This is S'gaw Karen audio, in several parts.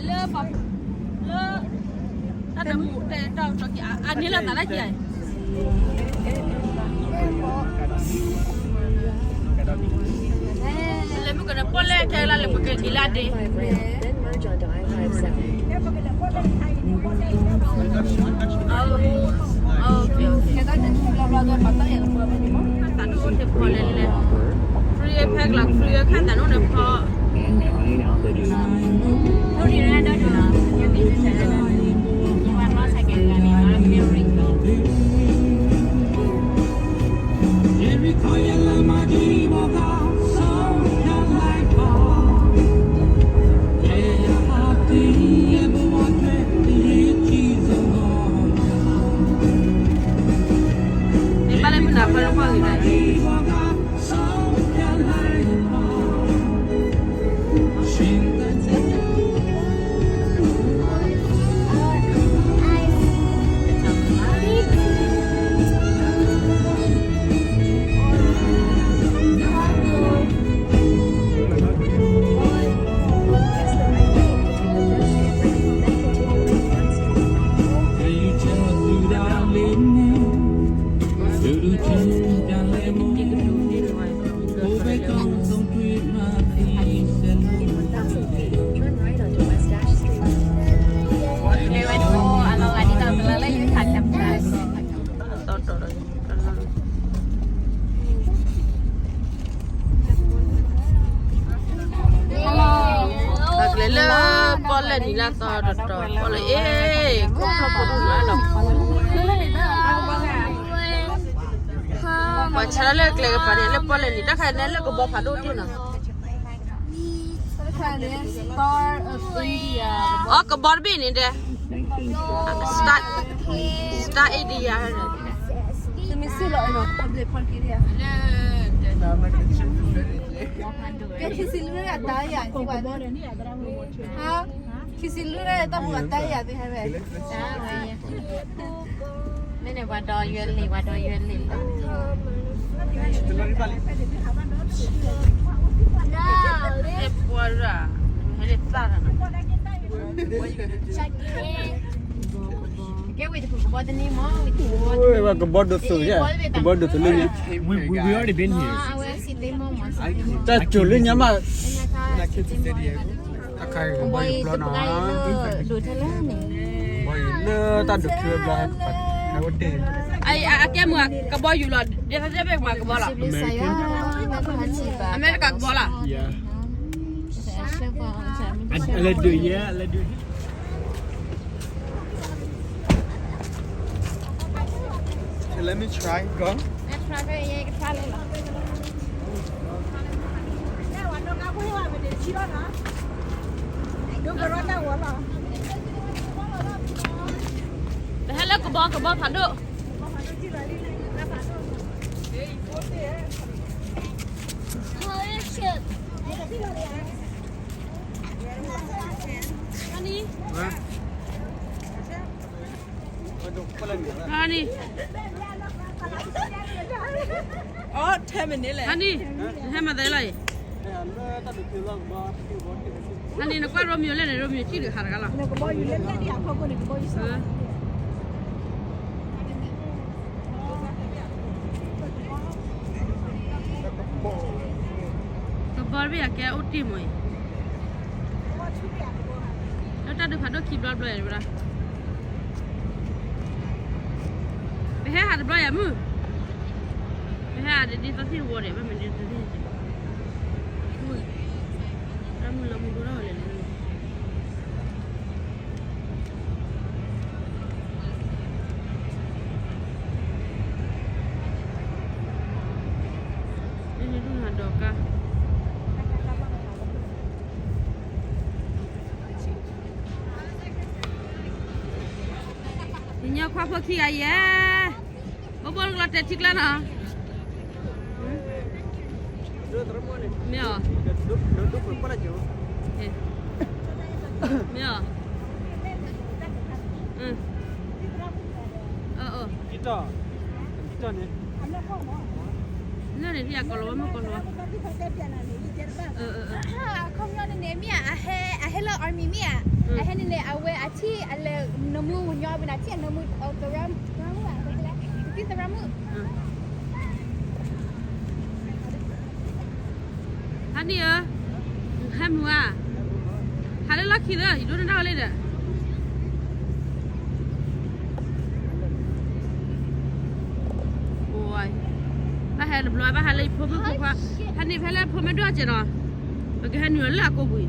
လၢပှၤ လၢ တၢ်တမူတဲတၢ်တီကံ အန့ၣ်လီၤသးတၢ်ကံ လဲၤမုၣ်ကနၢပီၣ်လဲၣ်ခဲလၢာ်လၢပကက့ၤလၢဒ့ သးဒိၣ်အိၣ်ထီၣ်ဖီလဲၣ်လဲၣ် free ဖဲကျး free ခါသးဒိၣ်န့ၣ်ဖီ ကျဲလၢပီၣ်လဲၣ်နံၤလၢသီတတီၤ ပီၣ်လဲၣ်အ့ၣ် ခိၣ်ထီၣ်ဖိဒူၣ်လီၤ ပှၤဆါလၢကျဲကပၤန့ၣ် လၢပီၣ်လဲၣ်နံၤ တၢ်ခါန့ၣ်လၢကဘီဖးဒိၣ်တ့ၢ်နီၤ အီ ကဘီတဘ့ၣ်န့ၣ်ဒဲး Star India ကဲ ခံဆံလွံၢ်အတၢ်ယၤ ခံဆံလွံၢ်တၢ်ပူၤအတၢ်ယၤသ့ၣ်ဟဲဝဲ မ့ၢ်န့ၣ် ပှၤဒီးယွဲလံာ် ပှၤဒီးယွဲလံာ်လီၤ ပှၤရၣ် ဟဲလၢသၣ်တၢ်နီၤ ကဲဝံၤတပူၤကဘီတနံၤမး ဝံၤတပူၤကဘီတနံၤ ကဘီဒိၣ်သုးယဲ ကဘီဒိၣ်သုးလၢ We, we, we already been here. တၢ်စိၤလၢညါမး တၢ်ခါကဘီယူၤပျီနီၤ ဒိၣ်ထဲလဲၣ်န့ၣ် ကဘီယူၤလၢတၢ်ဒိၣ်ခံဘျီ အကဲမုၢ်ကဘီယူၤလီၤ ဒ်သိးတဲဘၣ်မၤကဘီလီၤ အမဲရကၤကဘီလီၤ အလဲၤဒုးယဲ အလဲၤဒုး Okay, let me try. Go. ပဟဲလၢကဘီ ကဘီဖးဒိၣ် Honey. Honey. Honey. ဟဲမၤသးလီၤအံၤ Honey နကွၢ် Romeo လဲၣ်န့ၣ် Romeo စံၣ်ဒုးဟးတဂၤလီၤ ကဘီတဘ့ၣ်အကဲအိၣ်တ့ၢ်မးအံၤ လၢတၢ်ဒုးဖးဒိၣ်ခံဘျီတဘျီအံၤဝဲဒၣ် ပဟဲဟးတဘျီယၤမုၢ် ပဟဲဟးဒ်သိးသ့ၣ်တဝီဒီး ဘၣ်မနုၤဒ်သိးသ့ၣ် တၢ်မုၢ်လၢမုၢ်ဒိၣ်ထီၣ်ဝဲလဲၣ်န့ၣ် န့ၣ်ဒုးနၤဒီးကါ ကညီခွါဖိခံဂၤယဲၢ် ဘိဘိတကလီၤတဲာ်ထံကျါနီၤ မ့ၢ်အီၤ မ့ၢ်အီၤ လၢန့ၣ် ဒ်ယကိးလီၤဝဲမ့ၢ်ကိးလီၤဝဲ အခီပညီန့ၣ်န့ၣ် မ့ၢ်ဧါ အဟဲ အဟဲလၢ army မ့ၢ်ဧါ န့ၣ်န့ၣ် အဝဲအထံၣ်အလဲၤနၢမူညီဝဲန့ၣ် အထံၣ်အနၢမူ သရၣ်မုၣ် သရၣ်မုၣ် သရၣ်မုၣ် ဟါန့ၣ်ဧၢ, ဟဲမုာ်ဧါ, ဟးလၢလီၢ်ခံလၢ ယဒိၣ်နတၢ်ဝဲလၢဒီး ဘၣ်ဟဲတဘျီ ဘၣ်ဟဲလၢယဖိမုၣ်ဖိခွါ, ဟဲန့ၣ်ဖဲလၢဖိမ့ၢ်ဒိၣ်အစဲးနီၤ, ပကဟဲနုာ်လီၤလၢအကိာ်ပူၤအံၤ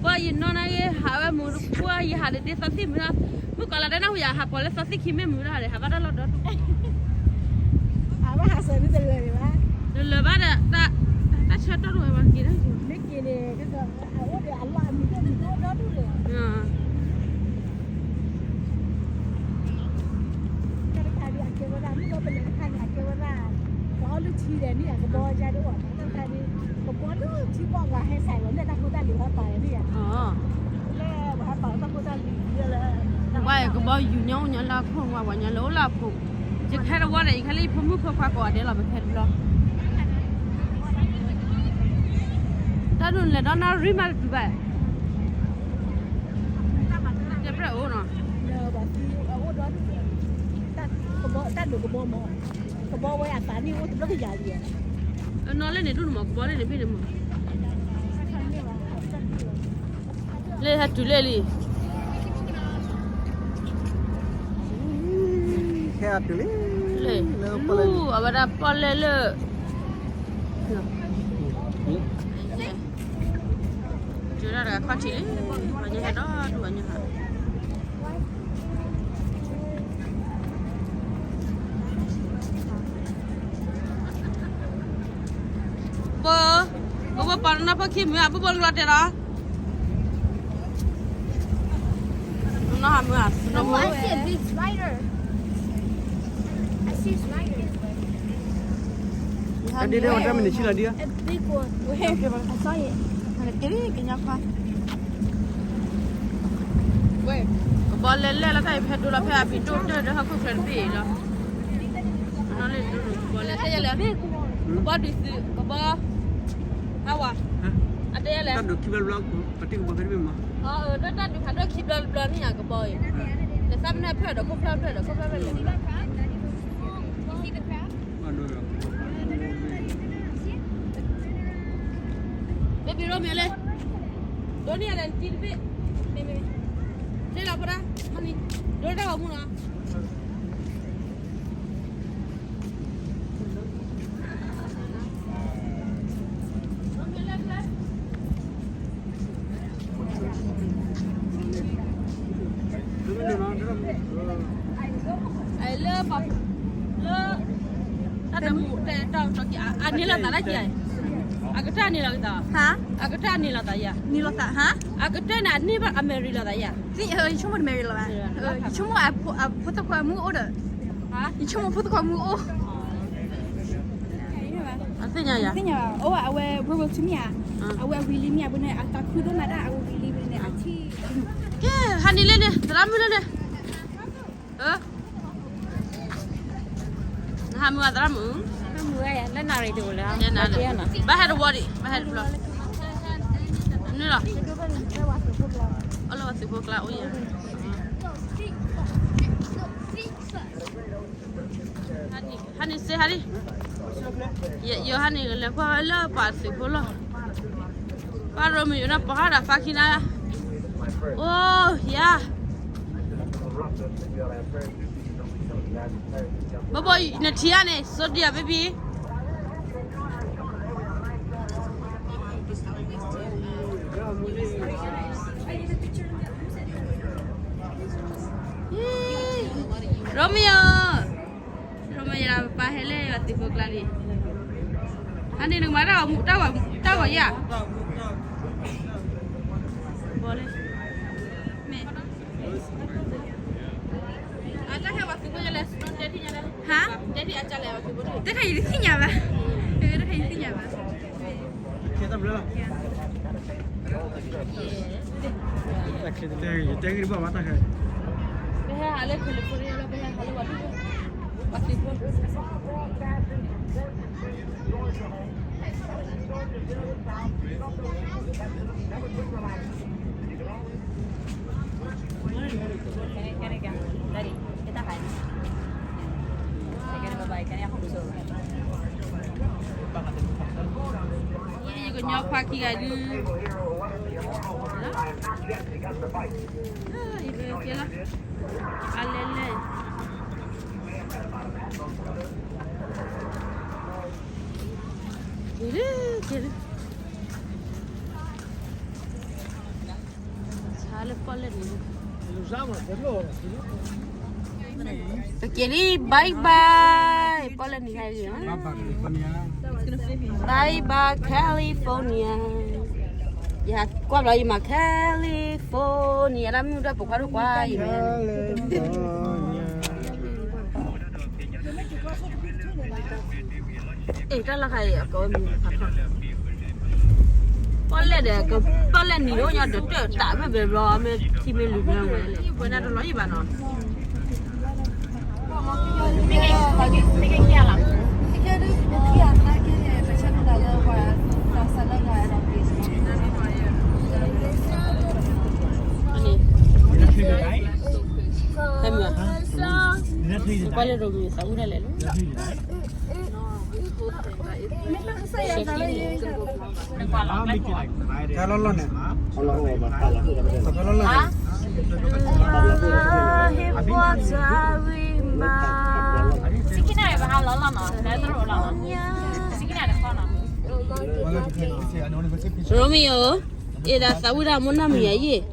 ပှၤယနီၢ်နာ်က့ ဟးဝဲမုာ်တပှၢ် ယဟးဒ်ဒ်သီသံၣ်မုာ်လီၤ, မုၣ်ကီၤလၤတဲနၢ်ဟူယၤ ဟးပိာ်လၢသီသံၣ်ခံမ့ၢ်မုာ်ဒၣ်ဒီး ဟးဘၣ်တၢ်လီၢ်ဒီဒူၣ်, အဝဲဟးစၢၤန့ၣ်တလၢာ်ဘၣ်, တလၢာ်ဘၣ်ဒီး တၢ်ဆၢကတီၢ်တဝဲဘၣ်က့ၤဒၣ်, မ့ၢ်က့ၤန့ၣ် အအိၣ်ဒီးအလီၢ်အမံၤဒိၣ်မံၤဒိၣ်ဒီဒူၣ်ဒီး တၢ်တခါဒ်အကဲဝဲဒၣ် မုၣ်ကီၤပလဲၤတခါန့ၣ် အကဲဝဲဒၣ် ပှၤအီၣ်လုၢ်ထံဒီးန့ၣ် ကဘီယါဒ်အိၣ် တၢ်တခါဒ် ကဘီလုၢ်ထံဘီၣ် ပှၤဟဲစးလီၤလၢတၢ်ဖိတၢ်လံၤဟဲပာ်လီၤန့ၣ်ယါ, လၢပှၤဟဲပာ်လီၤတၢ်ဖိတၢ်လံၤလၢ ဝဲကဘီယူၤညီအိၣ်ညီလၢခိၣ်ဝါ ပှၤညီလၢအိၣ်လၢအဖိ, ယခဲတဝီဒီး ယခဲလၢယဖိမုၣ်ဖိခွါကိးဂၤဒဲးလီၤ ပခဲတဘျီ, တၢ်ဒိၣ်လဲၤဒီးနၣ်ရံၣ်မးတတုၤဘၣ် တပြဲၢ်အိၣ်နီၤ, တၢ်ဒိၣ်ကဘီမး, ကဘီဝဲအသးန့ၣ်အိၣ်တဘျီကယၤလံ, အနီၢ်လၢန့ၣ်ဒိၣ်န့ၣ်မး ကဘီလၢန့ၣ်ဘ့ၣ်န့ၣ်မး, လၢဟဲတုၤလၢလံ, ဟဲတုၤလံ, လၢ အဝဲဒၣ်ပီၣ်လဲၣ်လၢ ကၠိဒၣ်တဂၤခီၣ်ထံးလံ, ပှၤညီဟဲဒီဒူၣ်ပှၤညီဟး, ဘိ, ဘိဘိပှၤနီၢ်နီၢ်ဖိခံမုာ် အဘိဘိလီၤတဲာ်လီၤ, နီၢ်ဟးမုာ်ဧါ, I see a big spider. I see a spider. ကဒ်ဒ်ဝဲတၢ်မနုၤဆံလီၤဒ်ဧါ, a big one. Where? I saw it. က့ၤကညီခွါ, ဝဲ, ကဘီလဲၤလဲၤလီၤတၢ်အံၤ ဖဲဒိလီၤဖဲအဘံၣ်ဒိၣ်တၢၢ်ဒီးဟီၣ်ခိၣ်ချၢတဘ့ၣ်အံၤလီၤ, နီၢ်လၢဒိကဘီလဲၤတဲယလဲၣ်, ကဘီဒုးသုး ကဘီ, ဟါဝါ, အတဲယလဲၣ်, တၢ်ဒိးခံဘျီတဘျီ, ပတံၢ်ကဘီဖဲတဘ့ၣ်မး, အတၢ်ဒုးဖးဒိၣ်ခံဘျီတဘျီန့ၣ်ယါကဘီအံၤ, ဒီးသးပ့ၤနီၢ်ဖျၢၣ်ဒီးခိၣ်ဖျၢၣ်ဖျၢၣ်ဒီးခိၣ်ဖျၢၣ်ဖျၢၣ်လဲၣ်, ဘ့ဘံရိမ့ၢ်လဲၣ်, ဒိးန့ၢ်ယၤဒီးတံၤတဘ့ၣ်, မ့ၢ်မ့ၢ်, န့ၣ်လီၤဖိဒၣ်, ဒိးတၢ်ဂီၤမူနီၤ, လၢ, လၢ, တၢ်တမူ, တၢ်တၢ်က့ၤ, အန့ၢ်လီၤသးတၢ်က့ၤ, အကတၢၢ်န့ၢ်လီၤသး, ဟါ, အကတၢၢ်န့ၢ်လီၤသးယါ, န့ၢ်လီၤသး, ဟါ, အကတၢၢ်န့ၣ်အန့ၢ်ဘၣ်အမဲာ်ရံလီၤသးယါ, ယဆိကမိၣ်တမဲာ်ရံလီၤဘၣ်, ယဆိကမိၣ်အဖိသၣ်ခွါမုၣ်အိၣ်ဒီး, ယဆိကမိၣ်ဖိသၣ်ခွါမုၣ်အိၣ်, အသ့ၣ်ညါယါ, သ့ၣ်ညါဘၣ်, အိၣ် အဝဲ ဘိဘိထူမ့ၢ်ဧါ, အဝဲအဝံၤလံမ့ၢ်ဧါ, ဘိန့ၣ် အတၢ်ခုဒိၣ်မးတၢ် အဝံၤလံဘိန့ၣ် အထံၣ်, ကဲ, ဟးန့ၢ်လၢန့ၣ် သရၣ်မုၣ်လၢန့ၣ်, နဟးမုာ်အသရၣ်မုၣ်, လၢနၣ်ရံၣ်တအိၣ်လၢ, ဘၣ်ဟဲတဝီဒံး ဘၣ်ဟဲတဘျီ, န့ၣ်လီၤ, အလီၤဝဲသုးဖိကျါအိၣ်ယၤ ဟါန့ၣ်စ့ဟါဒံး, ယဟါန့ၣ်ကလဲၤကွၢ်ဝဲလၢပှၤသုးဖိလီၢ်, ပှၤရိမ့ၤယိၤန့ၣ် ပှၤဟးဒီးဖးခံနါ, အိၣ်ယၤ, ဘိဘိ နထံၣ်ဧါန့ၣ် စိဒံဧါ baby. Romeo, Romeo ယပၢ်ဟဲလၢယွၤသုးဖိကျါလံ, အန့ၣ်နကမၤတၢ်ဂီၤမူ တၢ်ဂီၤယၤ, ဘီလၢ, မ့ၢ် အတၢ်ဟဲဝဲသုးဖိလဲၣ်, ဟါ, တဲထီၣ်ယတသ့ၣ်ညါဘၣ်, တခါယတသ့ၣ်ညါဘၣ်, တဲဂ့ၤတဘၣ်ဘၣ်တၢ်ခဲ, ပဟဲဟးလၢ California လီၤ ပဟဲဟးလၢဝဲဒၣ် ယကညီခွါခံဂၤဒုး, ယကဲလီၤ, အလဲလဲၣ်, ကဲလီၤ, ကဲလီၤ. ဆါလၢပီၣ်လဲၣ်န့ၣ်, ပက့ၤလံ, bye bye, ပီၣ်လဲၣ်န့ၣ်, bye bye California, ယကွၢ်ဘျီယမၤ California လၢမုၢ်ဒီးပိာ်ခွါဒိၣ်ကွၢ်ယမၤ အ့ၣ် တၢ်လီၢ်ခါအံၤ အကဝဲမုာ်ဖးထီ, ပီၣ်လဲၣ်ဒီး ပီၣ်လဲၣ်နံၤဒိၣ်ညါဒီး တၢ်တၢ်ဘၢၣ်ဘၢၣ်ဘျီ မ့ၢ်ထံမ့ၢ်လွံၢ်မ့ၢ်ဝဲလဲၣ်, ဝဲဒၣ်တလီၤယံၣ်ဘၣ်နီၤ. ဟဲမုာ်, ကွၢ်လၢရိမံၤသးဝံၣ်ဒၣ်လဲာ်လီၤ. တၢ်လီၢ်လီၢ်န့ၣ်, တၢ်လီၢ်လီၢ်န့ၣ်, ဟ့ၣ်ဘီၣ်သးဝံၣ်မး, ရိမံၤဧၢ, အ့ၣ်ဒၣ်သးဝံၣ်ဒၣ်မိၢ်နီၢ်မံၤယၤယ့ၣ်.